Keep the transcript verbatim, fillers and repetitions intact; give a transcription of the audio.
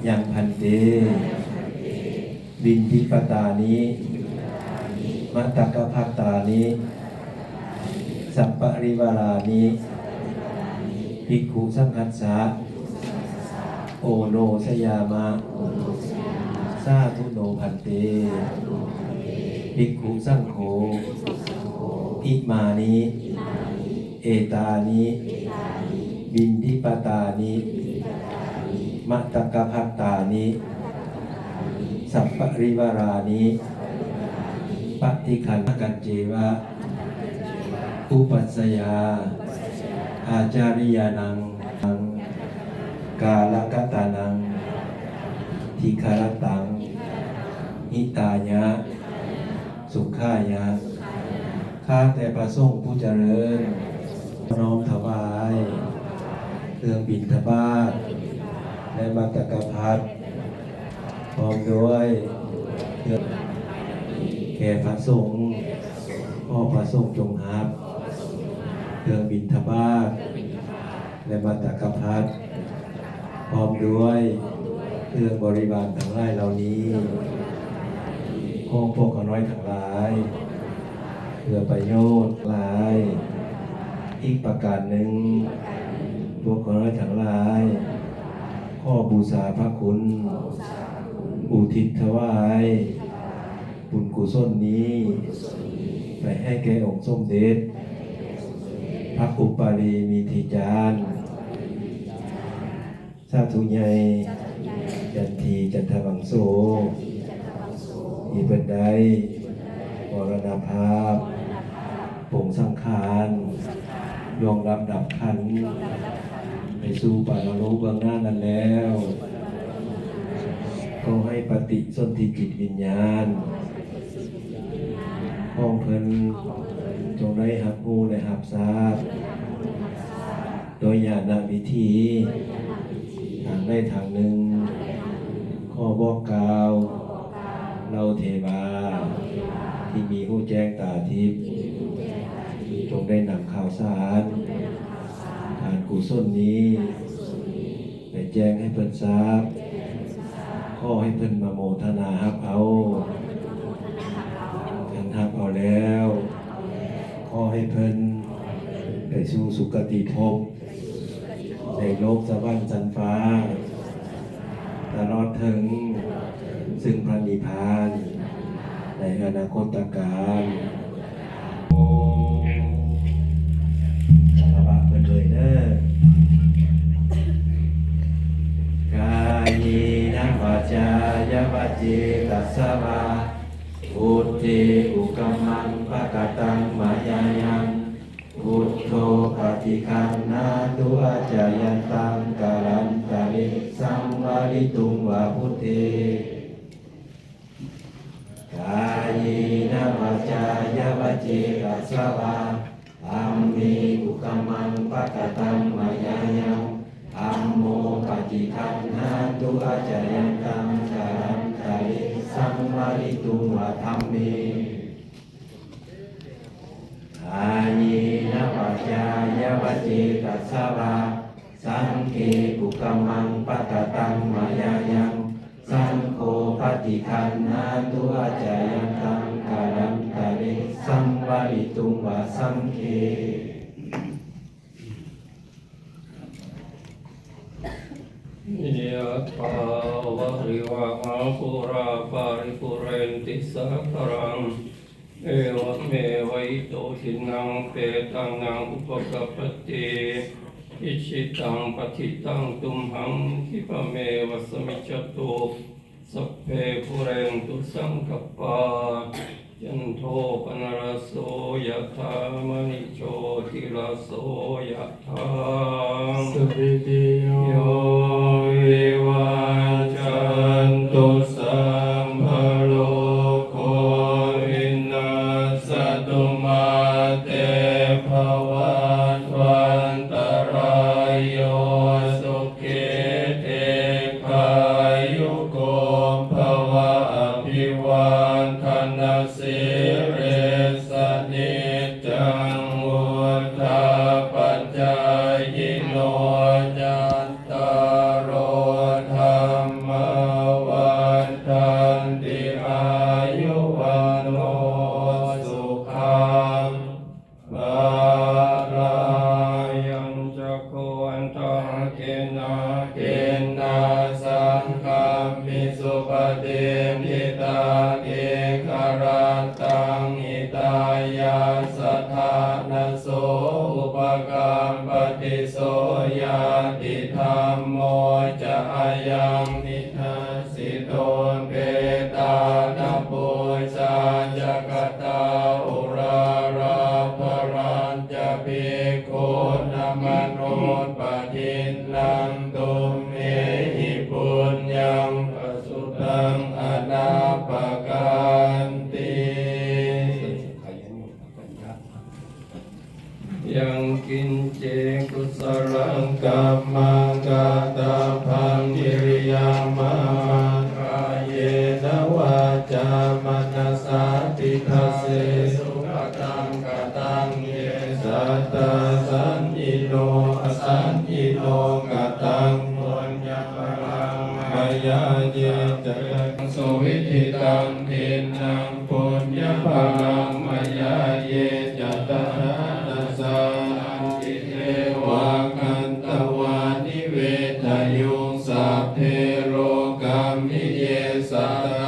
Yaṃ bhante piṇḍapātāni mattakabhattāni saparivārāni bhikkhusaṅghassa oṇojayāma. Sādhu no bhante. Bhikkhusaṅgho imāni etāni piṇḍapātāni mattakabhattāni saparivārāni paṭiggaṇhatuñceva upajjhāyā ācariyānaṃ kālakatānaṃ dīgharattaṃ hitāya sukhāya. ข้าแต่พระสงฆ์ผู้เจริญ น้อมถวายเครื่องบิณฑบาตและมัตตกภัตตร์ พร้อมด้วยเครื่องแก่พระสงฆ์ ขอพระสงฆ์จงรับเครื่องบิณฑบาตและมัตตกภัตตร์ พร้อมด้วยเครื่องบริวารทั้งหลายเหล่านี้ ของพวกข้าน้อยทั้งหลาย เพื่อประโยชน์หลาย อีกประการหนึ่ง พวกข้าน้อยทั้งหลาย ขอบูชาพระคุณ อุทิศถวายบุญกุศลนี้ ไปให้แก่องค์สมเด็จ พระอุปาลีมิตรจารย์ สาธุใหญ่ จันที จันทวังโส ที่เพิ่นได้มรณภาพ ปลงสังขาร ล่วงลับดับขันธ์ ไปสู่ปรโลกเบื้องหน้านั้นแล้ว ขอให้ปฏิสนธิจิตวิญญาณ ของเพิ่น จงได้รับรู้และรับทราบ โดยญาณวิธี ทางใดทางหนึ่ง ขอบอกกล่าว เหล่าเทวา ที่มีหูแจ้งตาทิพย์ จงได้นำข่าวสาร ทานกุศลนี้ ไปแจ้งให้เพิ่นทราบ ขอให้เพิ่นมาโมทนารับเอา คันรับเอาแล้ว ขอให้เพิ่นไปสู่สุคติภพ ในโลกสวรรค์ชั้นฟ้า ตลอดถึงซึ่งพระนิพพาน ในอนาคตกาล คารวะเพิ่นเลยเด้อ Kāyena vācāya va cetasā vā, buddhe kukammaṃ pakataṃ mayā yaṃ, buddho paṭiggaṇhatu accayantaṃ, kālantare saṃvarituṃ va buddhe. Kāyena vācāya va cetasā vā, dhamme kukammaṃ pakataṃ mayā yaṃ, dhammo paṭiggaṇhatu accayantaṃ, kālantare saṃvarituṃ va dhamme. Kāyena vācāya va cetasā vā, saṅghe kukammaṃ pakataṃ mayā yaṃ, saṅgho paṭiggaṇhatu accayantaṃ, kālantare saṃvarituṃ va saṅghe. Yathā vārivahā pūrā paripūrenti sāgaraṃ, evameva ito dinnaṃ petānaṃ upakappati. Icchitaṃ patthitaṃ tumhaṃ khippameva samijjhatu. Sabbe pūrentu saṅkappā, cando paṇṇaraso yathā, maṇi jotiraso yathā. Sabbītiyo vivajjantu, sabbarogo vinassatu, mā te bhavatvantarāyo, sukhī dīghāyuko bhava. Abhivādanasīlissa niccaṃ vuḍḍhāpacāyino cattāro Kena saṅghamhi supatiṭṭhitā, ekarattaṃ hitāyassa ṭhānaso upakappati. So ñātidhammo ca ayaṃ nidassito, petāna pūjā ca katā uḷārā, balañca bhikkhūnamanuppadinnaṃ, tumhehi puññaṃ pasutaṃ anappakanti. Yaṅkiñci kusalaṃ kammaṃ, katabbaṃ viriyaṃ mama, kāyena vācā manasā cittā, sukhattaṃ kataṃ ye sattā, saññino asaññino, kataṃ puññaphalaṃ mayā ye ca suviṭṭhitaṃ, dinnaṃ puññaphalaṃ mayā ye ca tathāgataṃ, devā kantavā nivedayuṃ, sabbe rogāpi ye sattā,